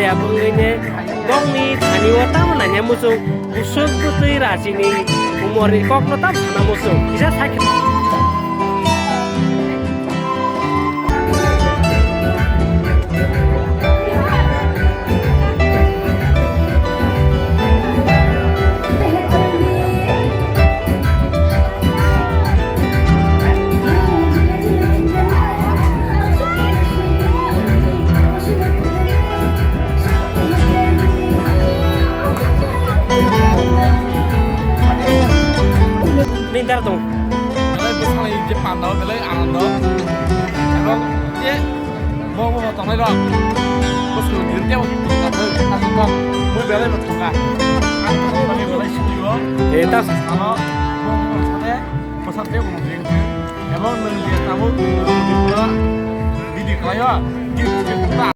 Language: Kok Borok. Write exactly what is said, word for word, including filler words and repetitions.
Aboni bongni thani o tamo nanya muchung, busuk bwtwi rajini umorni kokno tamo sana muchung. Kisa sakhe. Nini dara tong. Belai bwskango je panda o belai anando. Ebong je bo bo tongnai rok. Bwskango dirke bo tongkha thai, aswk kok. Mui belai bo tongkha. Ang thani belai sidi o. E ta. Ano bo bo sate bwsate bo ring. Ebong nwng je tabuk video khlaio.